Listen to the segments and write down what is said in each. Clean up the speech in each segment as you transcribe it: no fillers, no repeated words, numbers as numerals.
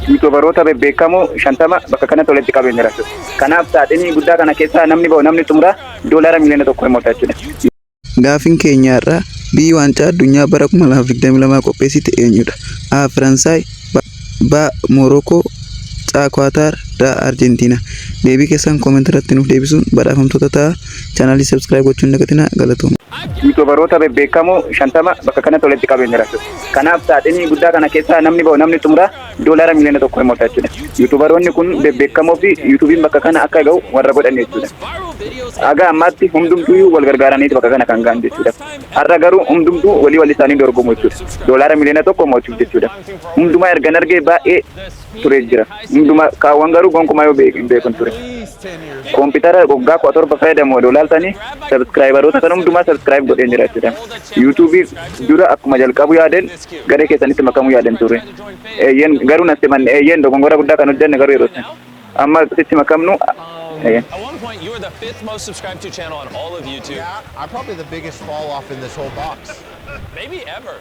YouTuberoota bebbeekamoo 50 bakka kanatti walitti qabee jira jechuudha. Kanaaf saaxinii guddaa kana keessaa namni ba'u namni xumuraa $1 million mo'ata jechuudha. Gaaffiin keenya har'aa biyyi waancaa addunyaa bara 2022 qopheessite eenyudha? A. Faransaay, B. Moorookoo, C. Kuwaataar, D. Arjentiinaa. Deebii keessan comment irratti nuuf deebisuun badhaafamtoota ta'a. Chaanaalii subscribe gochuun hin dagatinaa. Galatooma. YouTuberoota bebbeekamoo 50 bakka kanatti walitti qabee jira jechuudha. Kanaaf saaxinii guddaa kana keessaa namni ba'u namni xumuraa $1 million mo'ata jechuudha. YouTuberoonni kun bebbeekamoo fi YouTubeiin bakka kana akka ga'u warra godhan jechuudha. Haga ammaatti hundumtuu wal gargaaraniiti bakka kana kan ga'an jechuudha. Har'a garuu hundumtuu walii walii isaanii dorgomu jechuudha. $1 million mo'achuuf jechuudha. Hundumaa ergan argee baay'ee turee jira. Hundumaa kaawwan garuu gonkumaa yoo hin beekun ture. Koompitara waggaa 17 fayyadamu odoo laaltanii subscriberoota kan hundumaa subscribe godheen jira jechuudha. YouTubeii dura akkuma jalqabu yaaden garee keessanitti makamuu yaaden ture. Eeyyeen, garuu natti manne. Eeyyeen, dogongora guddaa kan hojjenne garuu yeroo sana. Amma sitti makamnu, eeyyeen. At one point, you were the fifth most subscribed to channel on all of YouTube. Yeah, I'm probably the biggest fall off in this whole box. Maybe ever.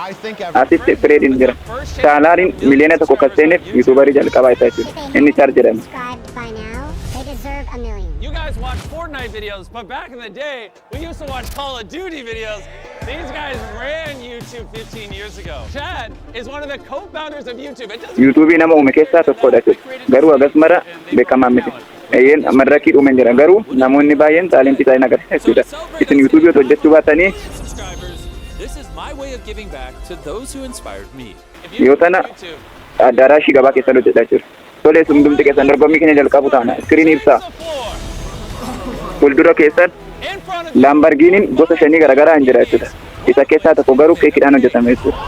I think ever. Asitti Fireediin jira. Chaanaaliin 1 million kan seeneef YouTuberii jalqabaa isaa jechuudha. Inni Chaar jedhama. Subscribed by now, they deserve a million. You guys watch Fortnite videos, but back in the day, we used to watch Call of Duty videos. These guys ran YouTube 15 years ago. Chad is one of the co-founders of YouTube. It doesn't YouTubeii nama uume keessaa tokkodha jechuudha. Garuu hagas mara beekamaa miti. Eeyyeen, madarrakii uumeen jira. Garuu namoonni baay'een talentii isaa hin agarsiisa jechuudha. Isin YouTubeii otoo hojjechuu baatanii subscribers. This is my way of giving back to those who inspired me. If you yoo tana YouTube, addaraashii gabaa keessan hojjetaa jiru. Tolee, hundumti keessan dorgommii keenya jalqabu taana. Iskiriinii ibsaa. the floor Fuuldura keessan in front of Lamborghiniin gosa shanii garaagaraa hin jira jechuudha. Isa keessaa tokko garuu keekiidhaan hojjetame jechuudha.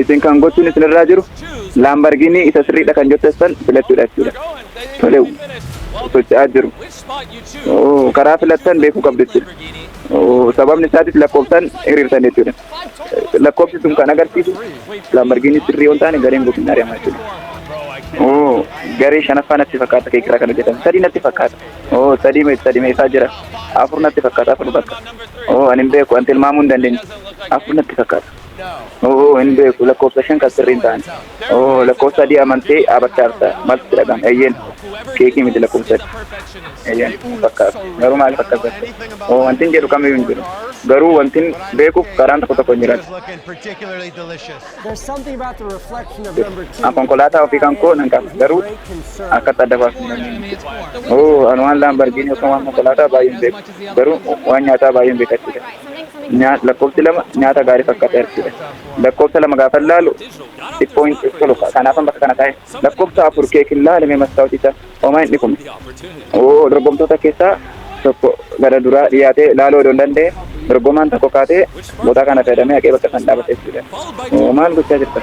Isin kan gochuun isinirraa jiru Lamborghini isa sirriidha kan jettan filachuudha jechuudha. going. They didn't Tole, even finish. Well, socho'aa jiru. which spot you choose. Oo, karaa filattan beekuu qabdu jechuudha. Lamborghini. Oo, sababni isaatis lakkoofsaan hiriirtan jechuudha. Lakkoofsi sun kan agarsiisu Lamborghini sirrii yoo hin taane gareen guutuun ari'ama jechuudha. Oo, garee shanaffaa natti fakkaata keekiraa kan hojjetame. Sadii natti fakkaata. Oo, sadii sadii meeqaa jira? Afur natti fakkaata, afur bakka. Oo, ani hin beeku, ani tilmaamuu hin dandeenye. Afur natti fakkaata. Oo, hin beeku, lakkoofsa shan kan sirrii hin taane. Oo, lakkoofsa sadii amantee dhaabachaa jirta. Maaltu si dhaga'ama? Eeyyeen, keekii miti lakkoofsa sadii. Eeyyeen, fakkaata. Garuu maaliif akkas godhe? Oo, wanti hin jedhu kamiyyuu hin jiru. Garuu wanti beekuuf karaan tokko tokko hin jiran. Is looking particularly delicious. There's something about the reflection of number two. An konkolaataa ofii kan koo nan qaba. Garuu akkatti adda baasuu hin dandeenye. Oo, ani waan Lamborghini yookaan waan konkolaataa baay'ee hin beeku. Garuu waan nyaataa baay'ee hin beeku jechuudha. Lakkoofsi lama nyaata gaarii fakkaata jechuudha. Lakkoofsa lama gaafa laalu xiqqoo hin tolu. Kanaafan bakka kana taa'e. Lakkoofsa afur keekin laalame mastaawwatii isaa homaa hin dhiqumne. Oo, dorgomtoota keessaa tokko gara duraa dhiyaatee laaluu odoo hin danda'e dorgomaan tokko kaatee bootaa kana fayyadamee haqee bakka san dhaabate jechuudha. Oo, maal gochaa jirta?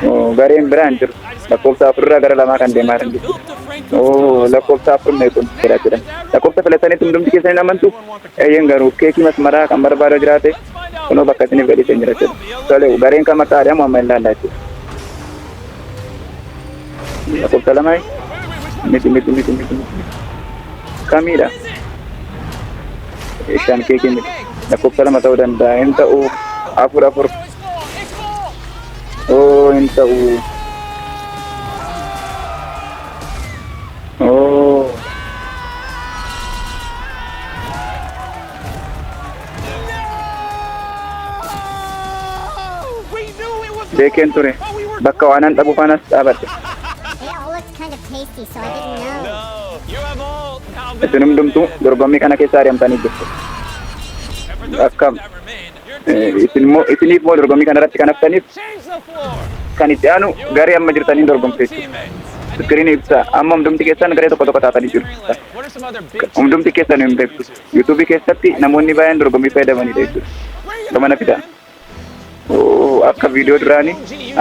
Oo, gareen biraa hin jiru. Lakkoofsa afurraa gara lamaa kan deemaa jiran jechuudha. Oo, lakkoofsa afur meequn jira jechuudha. Lakkoofsa filatanitti hundumti keessan hin amantu. Eeyyeen, garuu keekii masmaraa kan barbaadu jiraate kunoo bakka isiniif gadhiisee jira jechuudha. Tole, gareen kam akka ari'amu amma hin laallaa jechuudha. Lakkoofsa lamaa miti, miti, miti, miti, miti. Kamiidha? Shan keekii miti. Lakkoofsa lama ta'uu danda'a. Hin ta'u. Afur, afur. It's four. Oo, hin ta'u. Oo. Beekeen ture. Bakka waanan dhabu faanas dhaabadhe. They all looked kind of tasty, so I didn't know. No. You have all now been Isin hundumtuu dorgommii kana keessa ari'amtanii jirtu. And for those Akkam. that remain, your team Isin immoo isiniif immoo dorgommii kana irratti kan haftaniif change the floor. kan itti aanu garee amma jirtaniin dorgomtu jechuudha. Teammates. Iskiriinii ibsaa. Amma hundumti keessan garee tokko tokko taatanii jiru. What are some other big Hundumti keessan hin beektu. YouTubeii keessatti namoonni baay'een dorgommii fayyadamanidha jechuudha. Gamana fidaa. Oo, akka viidiyoo duraanii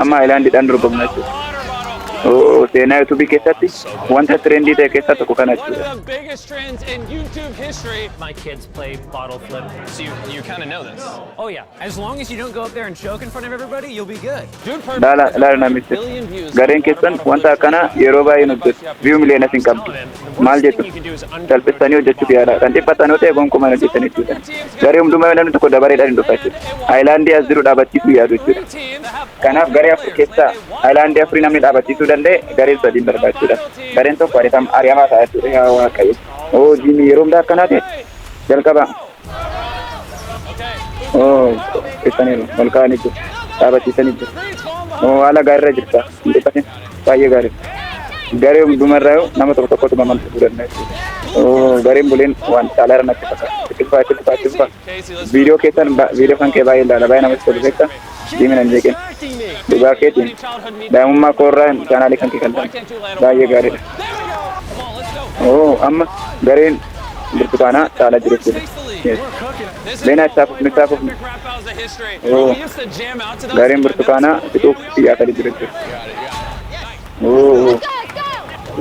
amma haayilaandiidhaan dorgomna jechuudha. water bottle? Oo, Seenaa YouTubeii keessatti wanta trendii ta'e keessaa tokko kana One jechuudha. of the biggest trends in YouTube history. My kids play bottle flip. So you kind of know this. Oh yeah. As long as you don't go up there and choke in front of everybody, you'll be good. Dude Perfect Laala has laala over a namicha. billion views Gareen on keessan Water Bottle wanta Flip akkanaa yeroo baay'ee hin hojjetu. View miliyoonas hin qabdu. Maal jettu? Salphistanii hojjechuuf yaala. Kan dhiphatan yoo ta'e gonkumaa hin hojjetan jechuudha. Garee hundumaa namni tokko dabareedhaan hin dhufa jechuudha. Islandii as jiru dhaabachiisuu yaadu Three jechuudha. teams that have Kanaaf garee afur keessaa islandii afurii namni dhaabachiisuu danda'e gareen sadiin darba jechuudha. Gareen tokko ari'amaa ta'a jechuudha. Yaa Waaqayyo. Oo, Jiimii, yeroo hundaa akkanaa ta'e jalqaba. Okay. Oo, qopheessaniiru. Ol ka'anii jiru. Dhaabachiisanii jiru. Green's falling behind. Oo, haala gaariirra jirta. Hin dhiphatin. Baay'ee gaariidha. Garee hundumarraa nama tokko tokkotu mamantuu danda'a jechuudha. Oo, gareen buleen waan caalaa irra natti fakkaata. Itti fufaa, itti fufaa, itti fufaa. Casey, let's Viidiyoo keessan viidiyoo kan kee baay'ee ilaala. Baay'ee namatti tolu beektaa? Jiimii nan jeeqin. Dhugaa keetiin daa'imummaa koorraa channelii kan kee kan ta'an. Baay'ee gaariidha. There we go. Come on, let's go. Oo, amma gareen burtukaanaa caalaa jiru jechuudha. Yes. This is Leenaa isaaf one of isaaf our epic rap battles of history. Oh. We used to jam out to those Gareen in my middle burtukaanaa school. fixuuf xiyyaatanii jiru jechuudha. Oo,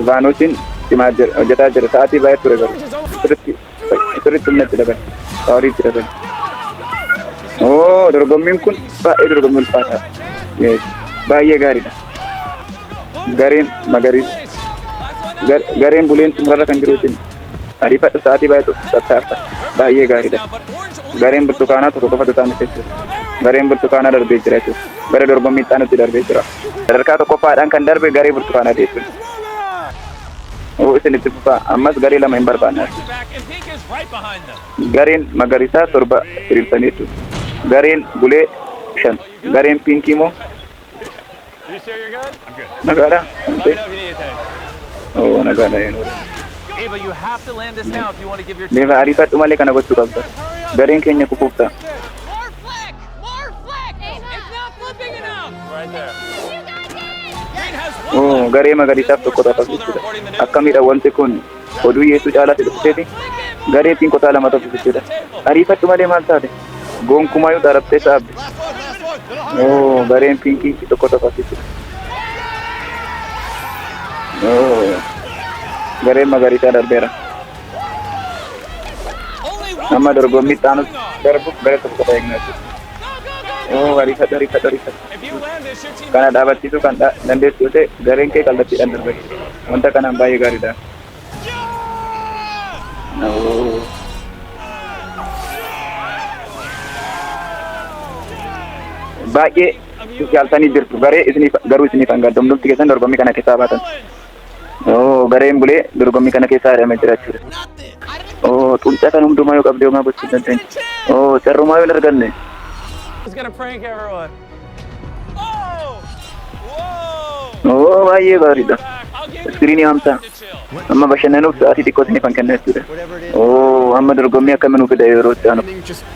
Vaanosiin cimaa jira, hojjetaa jira. Sa'aatii baay'ee ture garuu. Sirriitti sirriitti humna itti dabale. Powerii itti dabale. Oo, dorgommiin kun baay'ee dorgommii ulfaataadha. Yes. Baay'ee gaariidha. Gareen magariisa. Gareen buleen xumurarra kan jiru jechuudha. Ariifadhu, sa'aatii baay'ee tattaaffa. Baay'ee gaariidha. Gareen burtukaanaa tokko qofatu taa'an jechuudha. Gareen burtukaanaa darbee jira jechuudha. Gara dorgommii itti aanutti darbee jira. Sadarkaa tokkoffaadhaan kan darbe garee burtukaanaa jechuudha. Oo, isin itti fufaa. Ammas garee lama hin barbaanne. Back, and pink is right behind them. Gareen magariisaa torba hiriirsanii jechuudha. Gareen bulee shan. Gareen pinkii immoo You sure you're good? I'm good. nagaadha. Let me know if you need anything. Oo, nagaadha yeroo. Ava, you have to land this now if you want to give your Leeva, ariifadhu malee kana gochuu qabda. Gareen keenya kufuuf ta'a. More flick! More flick! It's not flipping enough! Right there. You got this! Green has one Oo, left. garee magariisaaf tokko ta'a jechuudha. Akkamiidha wanti kun oduu dhiyeessuu caalaatti dhufteeti gareetiin kutaa lama tokko jechuudha. Ariifadhu malee maal taate? Gonkumaa xarabtee saabde. Last one, last one. Oo, gareen pinkii tokko tokko jechuudha. Oo, gareen magariisaa darbeera. Only one Amma team dorgommii is xaanu moving on. darbuuf garee tokko qofa eegna jechuudha. Oo, ariifadhu, ariifadhu, ariifadhu. If you land this, your team Kana dhaabachiisuu kan dandeessu yoo ta'e gareen kee kallattiidhaan darba jechuudha. Wanta kanaan baay'ee gaariidha. Oo. Baay'ee yaaltanii jirtu garee isiniif garuu isiniif hanga hundumti keessan dorgommii kana keessaa baatan. Oo, gareen bulee dorgommii kana keessaa hidhamee jira jechuudha. Oo, xuncaa kan hundumaa yoo qabdee homaa gochuu hin dandeenye. Oo, carrumaa yoo hin arganne. is gonna prank everyone. Oh! Whoa! Oo, baay'ee gaariidha. I'll give you Iskiriinii hamsaa. to chill. Amma bashannanuuf sa'aatii xiqqoo isiniif kan kenna jechuudha. Oo, amma dorgommii akkamii nu fida yeroo itti aanu.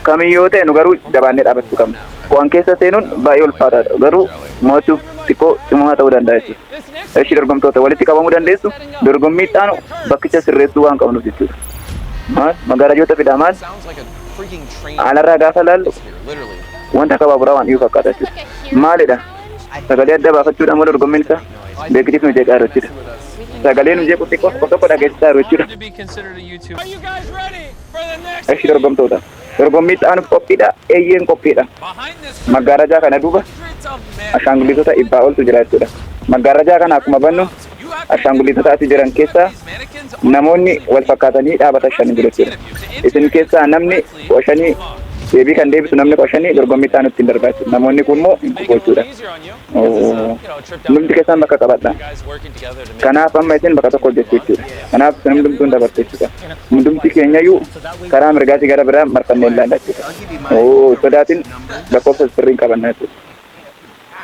Kamiyyoo ta'e nu garuu jabaannee dhaabachuu qabna. Waan keessa seenuun baay'ee ulfaataadha. Garuu mo'achuuf xiqqoo cimaa ta'uu danda'a jechuudha. This next Eshi, dorgomtoota walitti qabamuu dandeessu. Dorgommii itti aanu bakkicha sirreessuu waan qabnuuf jechuudha. Maal magarajoota fidaa maal? Sounds like a freaking train Alarraa gaafa laallu here, literally. wanta akka baaburaa waan dhiyu fakkaata jechuudha. Maalidha? Sagalee adda baafachuudhaan moo dorgommiin isaa beeksifni nu jeeqaa jiru jechuudha. Sagalee nu jeequ xiqqoo tokko tokko dhageessisaa jiru jechuudha. to be considered a YouTuber. Are you guys ready for the next Eshi, dorgomtoota. Dorgommii itti aanuuf qophiidha. Eeyyeen, qophiidha. Behind this Maggaarajaa kana duuba hundreds of men. ashaangulliitota dhibbaa oltu jira jechuudha. Maggaarajaa kana akkuma bannu ashaangulliitota asii jiran keessaa namoonni wal fakkaatanii dhaabatan shan jiru jechuudha. Isin keessaa namni 15 deebii kan deebisu, namni 15 dorgommii itti aanutti hin darbaa jechuudha. Namoonni kun immoo hin kufu jechuudha. Hundumti keessaan bakka qabadha. Kanaaf amma isin bakka tokko hojjettu jechuudha. Kanaaf isin hundumtuu hin dabartu jechuudha. Hundumti keenyayyuu karaa mirgaatii gara biraa marfannee ilaalla jechuudha. Oo, sodaatiin lakkoofsa sirriin qabanna jechuudha.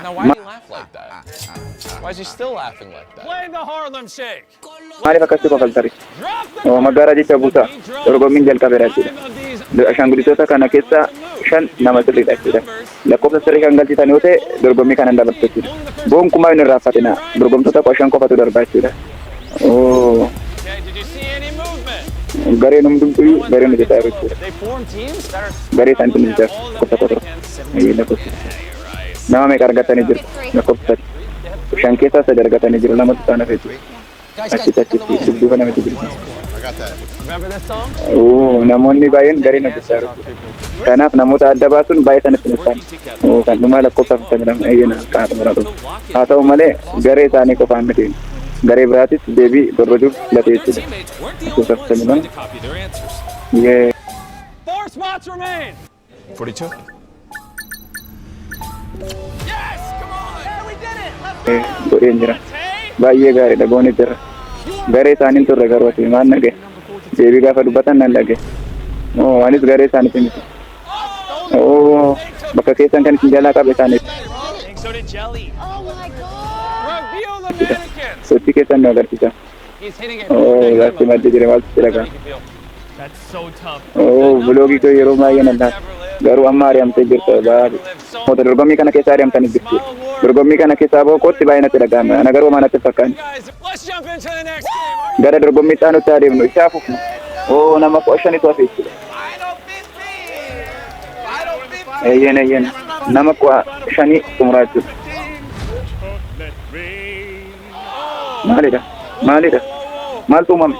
Now, why do you laugh like that? Why is he still laughing like that? Play the Harlem Shake. Maaliif akkasitti kofaltari? Drop the Oo, magaalaa jecha buusaa dorgommiin jalqabeera jechuudha. five of these Ashaangulliitota kana keessaa shan nama sirriidha jechuudha. Lakkoofsa sirrii kan galchitan yoo ta'e dorgommii kana hin dabartu jechuudha. Gonkumaa hin irraanfatina. Dorgomtoota 15 qofatu darbaa jechuudha. Oo, Okay, did you see any movement? gareen hundumtuyyuu gareen hojjetaa jiru jechuudha. They form teams that are Garee isaaniitu hojjetaa tokko tokko tokko. Ayyee, lakkoofsa. Nama meeqa argatanii jiru? Lakkoofsa sadi. Shan keessaa sadi argatanii jiru, lamatu isaan hafe jechuudha. Achitti achitti dudduuba namatti jiru. I got that. Remember this song? Oo, namoonni baay'een gareen hojjechaa jiru. Kanaaf namoota adda baasuun baay'ee sanatti nuffaan. Oo, kan dhumaa lakkoofsa 42 eeyyana kan xumuraa dhufu. Haa ta'u malee garee isaanii qofaan miti. Garee biraatis deebii borrojuuf filate Their jechuudha. teammates weren't the Lakkoofsa only ones 42. trying to copy their answers. Yee. Four spots remain. 42. Yes, come on. Yeah, we did it. Let's go. Godheen jira. Baay'ee gaariidha, goonee jirra. Garee isaaniin turre garuu ati maal nage? Deebii gaafa dubbatan nan dhage. Oo, anis garee isaaniiti miti. Oo, bakka keessan kan isin jalaa qabe isaaniiti. So did Jelly. Oh my God. Reveal the mannequins. Sochii keessan nu agarsiisa. He's hitting it. Oo, gaaffi maddi jire maaltu si dhagaa. Make you feel. That's so tough. Oo, vloogii koo yeroo baay'ee nan laata. Garuu amma ari'amtee jirta baay'ee. Moota dorgommii kana keessa ari'amtanii jirtu. Dorgommii kana keessaa ba'uu kootti baay'ee natti dhaga'ame. Ana garuu homaa natti hin fakkaanne. Guys, let's jump into the next game. Are Gara dorgommii itti aanutti adeemnu. Isaa fufnu. Oo, nama 15tu hafe jechuudha. Eeyyeen, eeyyeen. Nama 15 xumuraa jechuudha. Maalidha? Maalidha? Maaltu uumame?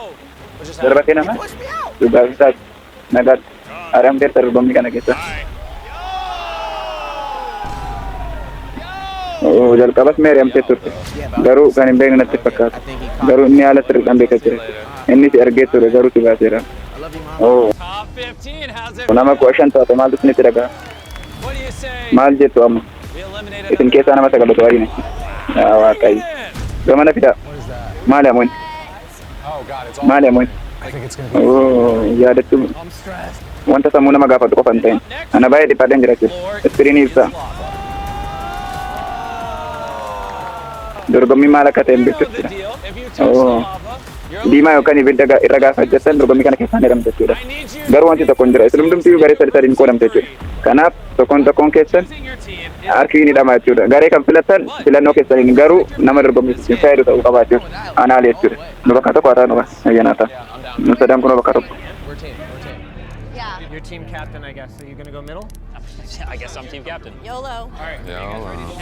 Darbatee nama? Dhugaaf isaati. Nagaatti. Ari'amteerta dorgommii kana keessa. Oo, jalqabas mee ari'amtee turte. Garuu kan hin beekne natti fakkaata. Garuu inni haala sirriidhaan beekaa jira. Inni si argee ture, garuu si baaseera. Oo, Top 15. How's it? nama 15 taate, maaltu isinitti dhaga'a? What do you say? Maal jettu amma? We eliminated Isin keessaa nama sagalatu ariine. Yaa Waaqayyo. Gamana fidaa. Maali amoon? Oh God, it's all. Maali amoon? I think it's gonna be. Oo, yaadachuu I'm stressed. wanta sammuu nama gaafatu qofa hin ta'in. Ana baay'ee dhiphadheen jira jechuudha. Iskiriinii ibsaa. Dorgommii maal akka ta'e hin beektu The jechuudha. deal. If you touch the Oh. lava, you're Diimaa yookaan ibidda irra gaafa hojjetan dorgommii kana keessaa ni jedhamtu jechuudha. I need you Garuu wanti tokko hin jira. Isin hundumtiyyuu garee sadi sadiin qoodamte jechuudha. Kanaaf tokkoon tokkoon keessan choosing your team is harki ni dhama jechuudha. Garee kan filattan filannoo keessaniin, garuu nama dorgommiif isin fayyadu ta'uu qaba jechuudha. Anaali jechuudha. Nu bakka tokko haa taanu, ayyanaa ta'a. Nu sadan kunoo bakka tokko. We're team. We're team. Yeah. You're team captain, I guess. Are you gonna go middle? I guess I'm team captain. YOLO. All right.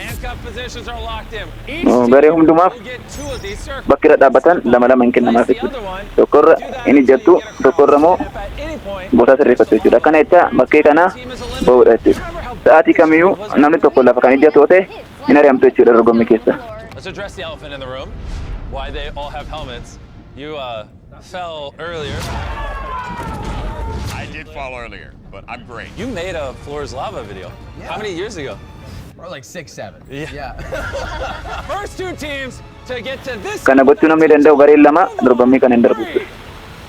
Handcuff positions are locked in. Each Oh, team garee hundumaaf will get two of these circles. bakki irra dhaabbatan lama lama hin kennamaaf jechuudha. Tokkorra inni jettu, tokkorra immoo If at any point boota sirreeffatu jechuudha. Akkana jecha bakkee kana ba'uudha jechuudha. Sa'aatii kamiyyuu namni tokko lafa kan ijjatu yoo ta'e hin ari'amtu jechuudha dorgommii keessa. Let's address the elephant in the room. Why they all have helmets. You fell earlier. I did fall earlier, but I'm great. You made a Floor's Lava video. How many years ago? Probably like six, seven. Yeah. First two teams to get to this. Kana gochuu namni danda'u gareen lama dorgommii kana hin darbu jechuudha.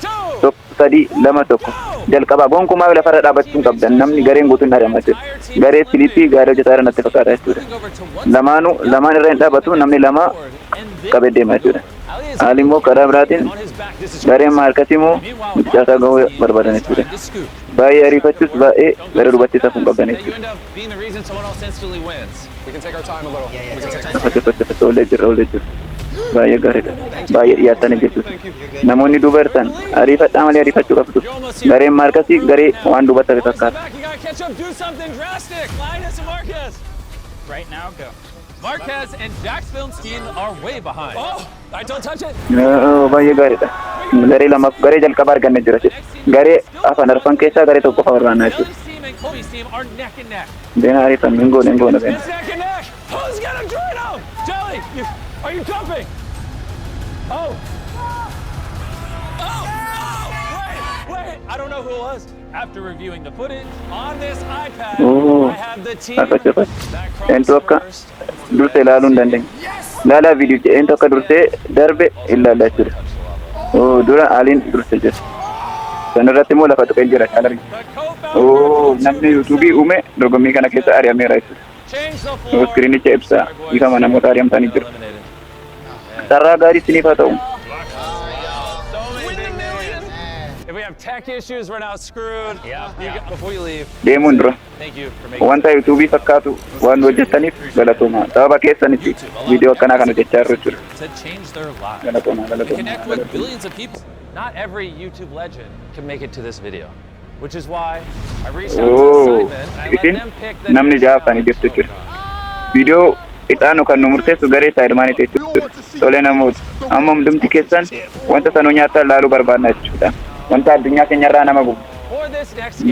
Two. Tokko, sadii, lama, tokko. Jalqabaa gonkumaa lafarra dhaabachuu hin qabdan, namni gareen guutuun ari'ama jechuudha. Garee Filiippii gaarii hojjetaa jiran natti fakkaata jechuudha. Lamaanuu lamaan irra hin dhaabatu, namni lama qabee deema jechuudha. Haali immoo karaa biraatiin On his back. This is gareen Maarkasii immoo mucaasaa gahuu barbaadan jechuudha. Baay'ee ariifachuus baay'ee gara duubatti safuu hin qabdan that you jechuudha. end up being the reason someone else instantly wins. We can take our time a little. We can take our Fatte fatte fatte, olee jirra, olee jirra. Baay'ee gaariidha. Baay'ee dhiyaatanii jechuudha. Namoonni duuba jirtan ariifadhaa malee ariifachuu qabdu. Gareen Maarkasii garee waan duubatti hafe Boys in the fakkaata. back, you gotta catch up. Do something drastic. Linus and Marquez. Right now, go. Marquez and Jax Filmstein are way behind. Oh, I don't touch it. Oo, baay'ee gaariidha. Garee lamaaf garee jalqaba arganne jira jechuudha. Garee afan arfan keessaa garee tokko qofa barbaanna jechuudha. Jelly's team and Colby's team are neck and neck. Deena ariifan hin goone, hin goone beena. It's neck and neck. Who's gonna join them? Jelly, are you jumping? Oh. Oh, oh, wait, wait. I don't know who it was. After reviewing the footage on this iPad, Oh. I have the team Akkas akkas. that crossed Eentu akka first. dursa ilaaluu hin dandeenye. Laalaa viidiyoo eentu akka dursee darbe ilaalla jechuudha. Oo, dura Aliin dursa jira. San irratti immoo lafa tuqee jira caala. The co-founder Oo, namni yuutuubii uume dorgommii kana keessa ari'ameera jechuudha. changed the floor. Iskiriinicha ibsaa ifama namoota ari'amtanii jiru. Eliminated. Carraa gaarii isiniif haa ta'u. So many big names. If we have tech issues, we're now screwed. Yeah. Before you leave, Deemuun dura thank you for making wanta yuutuubii fakkaatu waan hojjettaniif galatooma. Sababa keessanitti viidiyoo akkanaa kan hojjechaa jirru jechuudha. to change their lives. Galatooma, And galatooma. connect with Galatooma. billions of people. Not every YouTube legend can make it to this video, which is why I reached out to Oo, Simon and I let isin them pick the namni next ja'affaanii challenge. jirtu jechuudha. Viidiyoo Ixaanu kan nu murteessu garee Saayidimaaniiti jechuudha. Tolee namoota, amma hundumti keessan wanta sanuu nyaata laaluu barbaadna jechuudha. Wanta addunyaa keenyarraa nama gubu.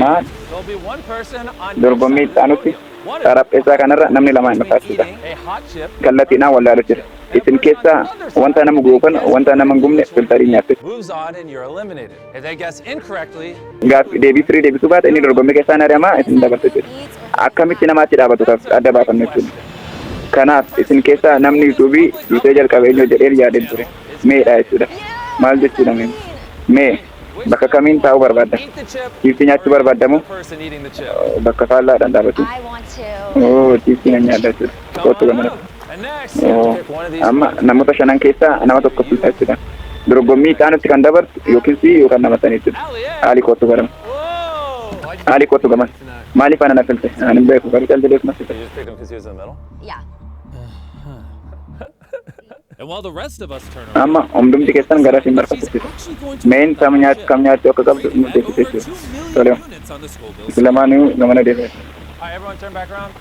Maal dorgommii ixaanutti xarapheessaa kanarra namni lama hin dhufa jechuudha. Kallattiidhaan wallaalu jira. Isin keessaa wanta nama gubu yookaan wanta nama hin gubne filtarii nyaattu. Moves on and you're eliminated. If they guess incorrectly, Gaaffii deebii firii deebisuu baate, inni dorgommii keessaa ari'amaa, isin dabartu jechuudha. Akkamitti namaatti dhaabatu kan adda baafannu jechuudha. Kanaaf isin keessaa namni YouTubeii dursee jalqabe eenyu jedheen yaadeen ture. Meedha jechuudha. Maal jechuudha mee? Mee bakka kamiin taa'uu barbaadda? Eat the chip. Chiipsii nyaachuu barbaaddamu? The person eating the chip. Bakka faallaadhaan dhaabatu. I want to. Oo, chiipsii nan nyaadha jechuudha. Come Kootu on gamana. up. And next, you have to pick one of these. Amma namoota shanan keessaa nama tokko filta jechuudha. Dorgommii ixaanutti kan dabartu yookiin si yookaan nama sanii jechuudha. Haalii kootu garama. Whoa! Haalii kootu gaman. Maaliif ana na filte? Ani hin beeku. Garuu callee deesuma filte. You just picked him because he was in the middle? Yeah. And while the rest of us turn around, Amma hundumti keessan gara siin barbaachisa. Actually going to Meen kam nyaachuu kam nyaachuu akka qabdu murteessite jechuudha. Tole. units on the Scoville. Isin lamaanuu gamana deebi'e. All right, everyone turn back around.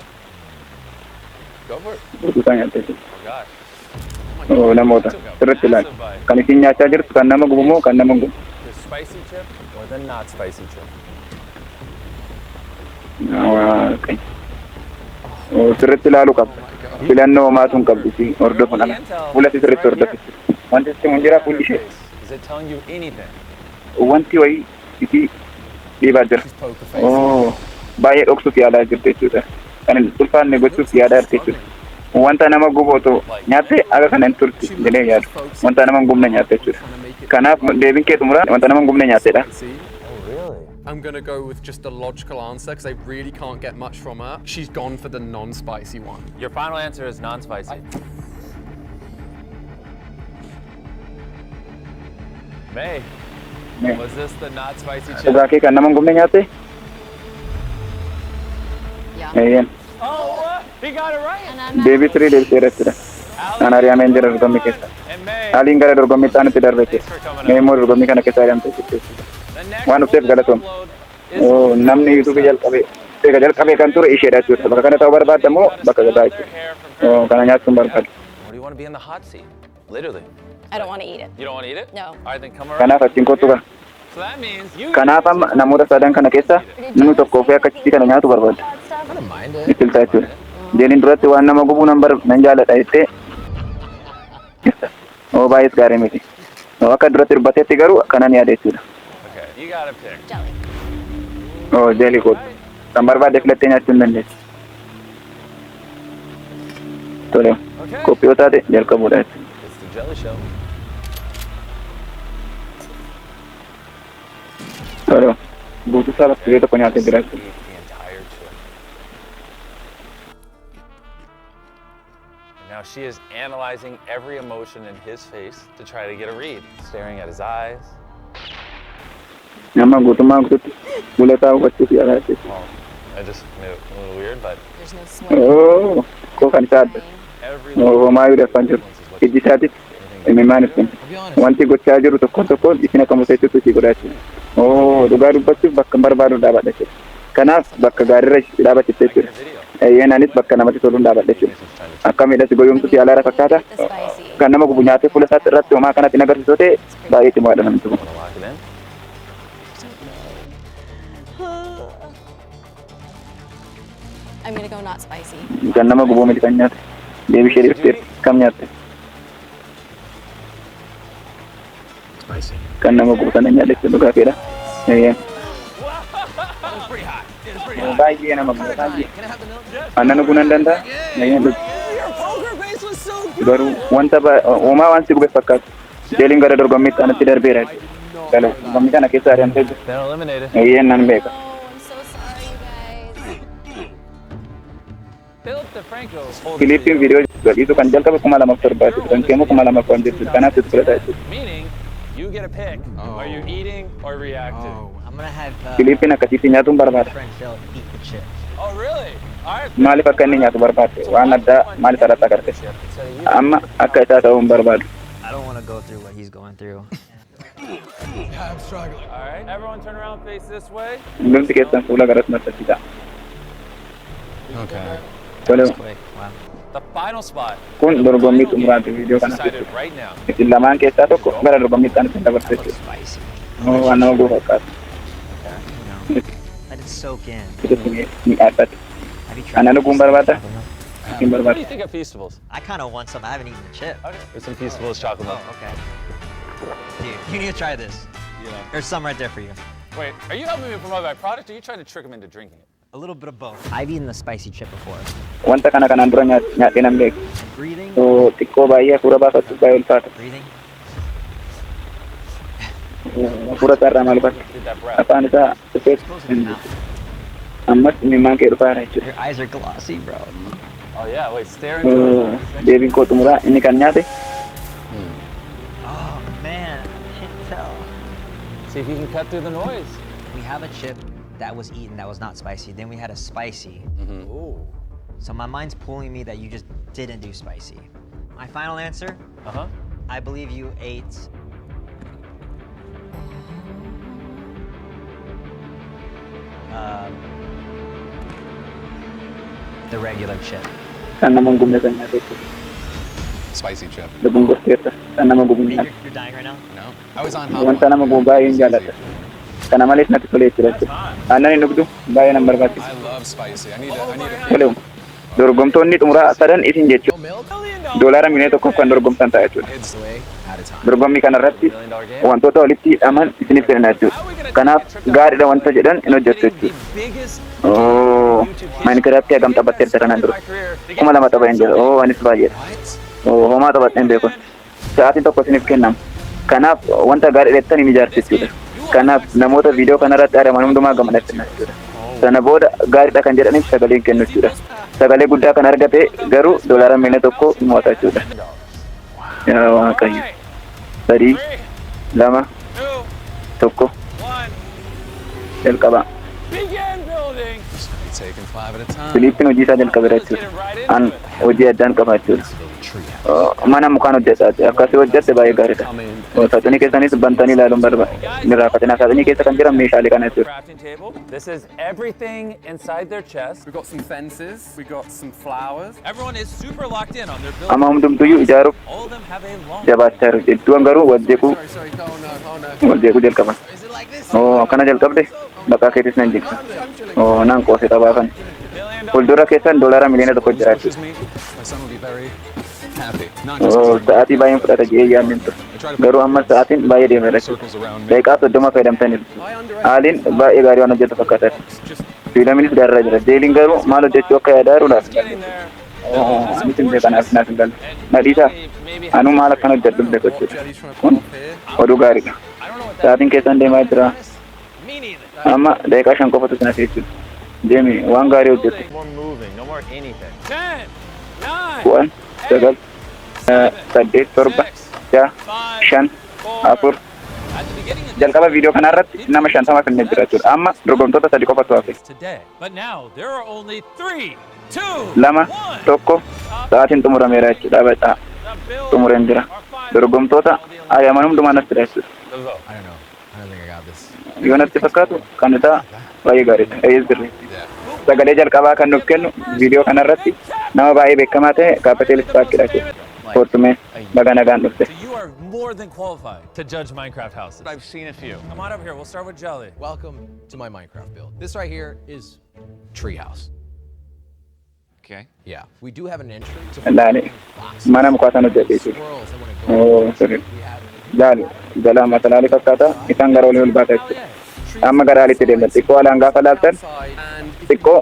Go for it. Guutuu isaa nyaatte jechuudha. Oh, gosh. Oo, namoota sirriitti ilaali. Kan isin nyaachaa jirtu kan nama gubu moo kan nama hin gubu? The spicy chip or the not spicy chip? Waaqayyo. Oo, sirriitti ilaaluu qabda. Filannoo homaatu hin qabdu si hordofuun ala. Fuula si sirriitti hordofi. Wanti sitti mun jira fuulli ishee. Is it telling you anything? Wanti wayii isii dhiibaa jira. Oo, baay'ee dhoksuuf yaalaa jirti jechuudha. Kan hin ulfaanne gochuuf yaalaa jirti jechuudha. Wanta nama gubu otoo nyaatte akka kana hin turti jedhee yaadu. Wanta nama hin gubne nyaatte jechuudha. Kanaaf deebiin kee xumuraa wanta nama hin gubne nyaattedha. I'm gonna go with just the logical answer because I really can't get much from her. She's gone for the non-spicy one. Your final answer is non-spicy. May, Mee. was this the not spicy chip? Dhugaa kee kan nama hin gubne nyaatte? Yeah. Eeyyeen. Oh, what? He got it right. And I'm Deebii sirrii deebisee jechuudha. Kan ari'ameen jira dorgommii keessa. And May, Aliin gara dorgommii itti darbe jechuudha. Mee immoo dorgommii kana keessa ari'amte jechuudha. the next Waan dhufteef galatoom. upload is Oo, namni YouTubeii jalqabe eega jalqabee kan ture isheedha jechuudha. Bakka kana ta'uu barbaadda moo bakka gataa jechuudha? Oo, kana nyaachuun barbaadu. Or do you want to be in the hot seat? Literally. I don't want to eat it. You don't want to eat it? No. All right, then come around. Kanaaf achiin kottu kana. So that means you. Kanaaf amma namoota sadan kana keessa namni tokko ofii akka chiipsii kana nyaatu barbaada. I don't mind it. Ni filta jechuudha. Jeeliin duratti waan nama gubuu nan bar nan jaaladha jettee. Oo, baay'ees gaarii miti. Oo, akka duratti dubbatetti garuu kanan yaada jechuudha. Okay, you gotta pick. Jelly. Oo, jeelii kootu. Kan barbaadde filattee nyaachuu hin dandeessu. Tole. Okay. Qophii yoo taate jalqabuudha jechuudha. It's the jelly show. Tole. Guutuu isaa bakka tokko nyaatee jira jechuudha. Eat the entire chip. Now she is analyzing every emotion in his face to try to get a read, staring at his eyes. Nama guutummaa guutuutti fuula isaa hubachuuf yaalaa jechuudha. Well, I just made it a little weird, but There's no sweat. Oo, koo kan isaa adda. every Homaayyuu dafaan jiru. Ijji isaatis imimmaan ibsin. Wanti gochaa jiru tokko tokkoon isin akka murteessutti isii godhaa jechuudha. Oo, dhugaa dubbachuuf bakka hin barbaadu dhaabadha jechuudha. Kanaaf bakka gaariirra dhaabachitte jechuudha. Eeyyeen, anis bakka namatti toluun dhaabadha jechuudha. Akka miidhasi goyoomsuuf yaalaara fakkaata. The spicy. Kan nama gubu nyaatee fuula isaatti irratti homaa kanatti hin agarsiisoo ta'e, baay'ee cimaadha namni kun. Want to lock it in? I'm gonna go not spicy. Kan nama gubuu miti kan nyaate. Deebii ishee dhiifteef kam nyaatte? Spicy. Kan nama gubu sana nyaadhe jechuudha, dhugaa keedha. Eeyyeen. Baay'ee nama guba, baay'ee. Aannan dhuguu nan danda'a? Eeyyeen, dhugi. Your poker face was so good. Garuu wanta uumaa waan si gube fakkaatu. Jeeliin gara dorgommiitti anatti darbeera jechuudha. Galu dorgommii kana keessa ari'amtee jirti. Been eliminated. Eeyyeen, nan beeka. Oh, I'm so sorry, you guys. Philip DeFranco holds Filiippiin viidiyoo gadhiisu kan jalqabe 2007 jechuudha. Kan keemu 2010 jechuudha. Kanaaf sitti fudhata jechuudha. Meaning, you get a pick. Are you eating or reacting? Oh, I'm gonna have Filiippiin akkasitti nyaatuun barbaada. friend Philip eat the chips. Oh, really? All right. Maaliif akka inni nyaatu barbaadde? Waan addaa maaliif irratti agarte? Instead of you. Amma akka isaa ta'uu hin barbaadu. I don't want to go through what he's going through. I'm struggling. All right. Everyone turn around, face this way. Hundumti keessan fuula garas marsachisa. Okay. Tole. Quick. Wow. The final spot Kun dorgommii xumuraati viidiyoo kana decided jechuudha. right now. Isin lamaan keessaa tokko gara dorgommii itti aanutti dabarsu jechuudha. Spicy. Oo, waan nama gubu fakkaata. Let it soak in. Itti mi'aaffate. Have you tried Aannan dhuguun barbaada? Isin What do barbaada. you think of Feastables? I kind of want some. I haven't eaten the chip. Okay. There's some Feastables chocolate milk. Oh, okay. Dude, you need to try this. Yeah. There's some right there for you. Wait, are you helping me promote my product or are you trying to trick him into drinking it? A little bit of both. I've eaten the spicy chip before. Wanta kana kanaan dura nyaadhee nan beeku. And breathing, Oo, xiqqoo baay'ee hafuura baafachuuf baay'ee ulfaata. breathing. Hafuura isaa irraa maal baasa? Did that breath. Afaan isaa dhufeet Close in your mouth. ammas imimmaan kee dhufaa jira jechuudha. Your eyes are glossy, bro. Oh yeah, wait, stare into his Oo, eyes. deebiin koo xumuraa inni kan nyaate Oh man, I can't tell. See if you can cut through the noise. We have a chip that was eaten that was not spicy. Then we had a spicy. Ooh. So my mind's pulling me that you just didn't do spicy. My final answer, Uh-huh. I believe you ate the regular chip. Kan nama hin gubne kan nyaate jechuudha. Spicy chip. Dogongorteerta, kan nama gubu hin You're, nyaate. you're dying right now? No. I was on hot Wanta one. nama gubu baay'ee hin jaalladha. Kana malees natti tolee jira jechuudha. Aannan hin dhugdu, baay'ee nan barbaachisa. I love spicy. I need to. Tole, dorgomtoonni xumuraa sadan isin jechuudha. Milk? Doolaara miliyoona 1f kan dorgomtan ta'a jechuudha. It's way at a time. Dorgommii kanarratti wantoota walitti hidhaman isiniif kenna jechuudha. Kanaaf gaariidha wanta jedhan hin hojjettu jechuudha. Biggest Oo, Minecraft hagam taphatteerta kanaan dura? 2000 tapha hin jira. Oo, anis baay'eedha. What? Oo, homaa taphattee hin beeku. Sa'aatiin 1 isiniif kennama. Kanaaf wanta gaarii jettan hin ijaartu jechuudha. Kanaaf namoota viidiyoo kanarratti argaman hundumaa gammadatti jechuudha. Sana booda gaariidha kan jedhaniif sagalee hin kennu jechuudha. Sagalee guddaa kan argate garuu doolaara miliyoona 1 mo'ata jechuudha. Yaa Waaqayyo. Sadii, lama, 2, 1, 1. Jalqaba. Begin building. Taking five at a time. Filiippiin hojii isaa jalqabeera jechuudha. An hojii addaan qaba jechuudha. Little tree. Mana mukaan hojjetaa, akkasii hojjette baay'ee gaariidha. Saaxinii keessanis bantanii ilaaluun barbaada. Inni raafatina saaxinii keessa kan jiran meeshaalee kana jechuudha. Crafting table. This is everything inside their chest. We've got some fences. We've got some flowers. Everyone is super locked in on their building. Amma hundumtuyyuu ijaaruuf All of them have a long jabaachaa jiru. Iddoon garuu wal jeequu Sorry, sorry. Oh no, oh no. wal jeequu jalqaban. Is it like this? Oo, akkana jalqabde, maqaa keetis nan jigsa. Oo, nan qoose taphaa kana. Million dollar. Fuuldura keessan doolaara miliyoona 1 jira Pushes jechuudha. me. My son will be very happy. Not just Oo, sa'aatii baay'een fudhata jedhee yaadni ture. Garuu amma sa'aatiin baay'ee deemeera jechuudha. circles around me. Daqiiqaa 30 fayyadamtaniiru. Aaliin baay'ee gaarii waan hojjetu fakkaata. Just Fiilaminis gaarraa jira. Jeeliin garuu maal hojjechuu akka yaadaa jiru laata? Getting there. Anis hin beekan, naaf hin galu. Na dhiisaa. Anuu maal akkan hojjedhu hin beeku jechuudha. Jelly's trying to Kun put off here. oduu gaariidha. Sa'aatiin keessan deemaa jira. Me neither. Amma daqiiqaa 5 qofatu sin hafe jechuudha. Deemi, waan gaarii hojjettu. No more moving, no more anything. 10, 9, 10, 9, 8, 7, 6, 5, 4. At the beginning of Jalqaba viidiyoo kanarratti nama 50 finnee jira jechuudha. Amma dorgomtoota sadi qofatu hafe. today. But now there are only three, two, 2, one. 1, sa'aatiin xumurameera jechuudha. Bacaa The build xumureen jira. Dorgomtoota ayyaman hundumaa natti jira jechuudha. the vote. I don't know. I don't think I got this. Yoo natti fakkaatu kan isaa baay'ee gaariidha. Eeyyee, sirrii. Yeah. Sagalee jalqabaa kan nuuf kennu viidiyoo kanarratti nama baay'ee beekamaa ta'e Kaapatel Ispaarkidha jechuudha. Koottumee, baga nagaan dhufte. So you are more than qualified to judge Minecraft houses. I've seen a few. Come on over here. We'll start with Jelly. Welcome to my Minecraft build. This right here is treehouse. Okay. Yeah. We do have an entry to Laale, mana mukaa sana hojjete jechuudha. squirrels that want to go. Oo, sirrii. We have Laale, jalaa masalaalee fakkaata, isaan gara olii ol baata jechuudha. Amma gara alitti deemna. Xiqqoo alaan gaafa laaltan xiqqoo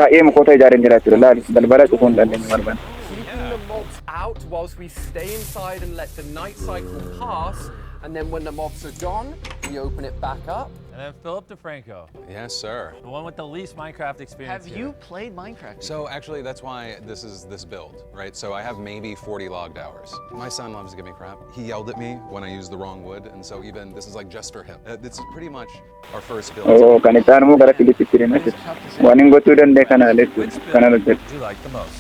baay'ee mukoota ijaareen jira jechuudha. Laali, balbala cufuu hin dandeenye barbaada. Keeping the mobs out whilst we stay inside and let the night cycle pass. And then when the mobs are gone, we open it back up. And then Philip DeFranco, Yes, sir. the one with the least Minecraft experience. Have here. you played Minecraft? So actually, that's why this is this build, right? So I have maybe 40 logged hours. My son loves to give me crap. He yelled at me when I used the wrong wood, and so even this is like just for him. This is pretty much our first build. Oo, kan itti aanu gara Filipitti deema jechuudha. Waan hin gochuu danda'e kana jechuudha. Kana hojjedhu. Do you like the most?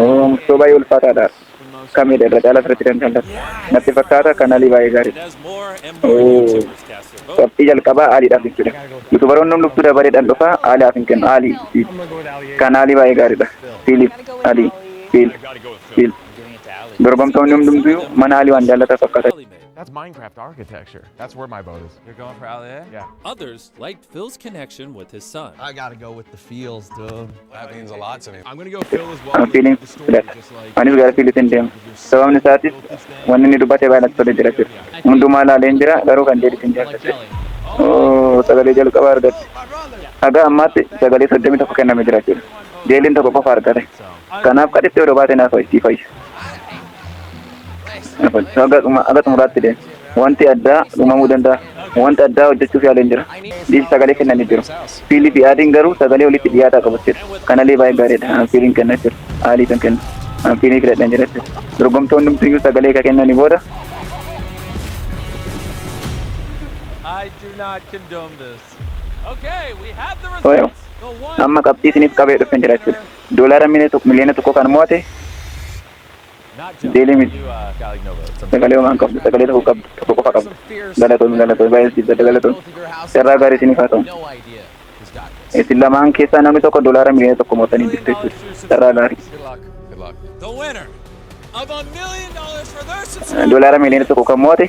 Oo, murtoo baay'ee ulfaataadha. The Kamidha irra caalaa sirriitti kan jaallatu? Natti fakkaata kan Alii baay'ee gaariidha. Qabxii jalqabaa Aliidhaaf jechuudha. Youtuberoonni hundumtuu dabareedhaan dhufaa, Aliidhaaf hin kennu. Alii, kan Alii baay'ee gaariidha. Fiilip, Alii, Fiil, Fiil. Dorgomtoonni hundumtuu mana Alii waan jaallatan fakkaata. That's Minecraft architecture. That's where my vote is. You're going for Ali? Yeah. Others liked Phil's connection with his son. I gotta go with the feels, dude. That means a lot to me. I'm gonna go Phil as well. Fiiliin filata. Anis gara Fiilitti hin deema. Sababni isaatis wanni inni dubbate baay'ee natti tolee jira jechuudha. Hundumaa ilaaleen jira, garuu kan deebiin hin jaalladhe. Oo, sagalee jalqabaa argatte. Haga ammaatti sagalee 31 kennamee jira jechuudha. Jeeliin tokko qofa argate. Kanaaf qadhitti odoo baate naaf sii fayya. Haga xumuraatti deema. Wanti addaa uumamuu danda'a. Wanta addaa hojjechuuf yaaleen jira. Dhiisi sagalee kennanii jiru. Fiilii fi Aliin garuu sagalee walitti dhiyaataa qabu jechuudha. Kanallee baay'ee gaariidha. Fiiliin kennaa jiru. Alii kan kennu. Fiilii filadhan jira jechuudha. Dorgomtoonni hundumtiyyuu sagalee kan kennanii booda I do not condone this. Okay, we have the Oyo. results. The one Amma qabxii isiniif qabee dhufeen jira jechuudha. Doolaara 1 miliyoona kan mo'ate Deelii miti. Sagalee homaa hin qabdu. Sagalee tokko qabdu. Tokko qofa qabdu. Galatoomi, galatoomi. Baay'ee siif galatoomi. Carraa gaarii isiniif haa ta'u. Isin lamaan keessaa namni tokko doolaara 1 miliyoona mo'atanii jirtu jechuudha. Carraa gaarii. Good luck. Good luck. The winner of $1 million for their subscription. Doolaara 1 miliyoona kan mo'ate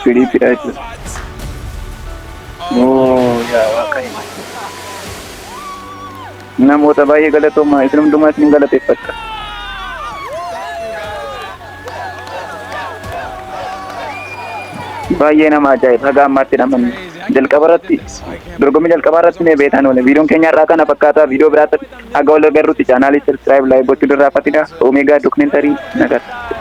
Filiipidha jechuudha. Oo, yaa Waaqayyo. Namoota baay'ee galatoomaa, isin hundumaa isin galateeffadha. Baay'ee nama ajaa'iba, haga ammaatti namanni. Jalqaba irratti, dorgommii jalqabaa irratti mee beekaan oole. Viidiyoon keenya irraa kana fakkaataa, viidiyoo biraatti haga wal agarruutti chaanaalii subscribe, like gochuu irraa fatina. Omeegaa Documentary, nagaatti.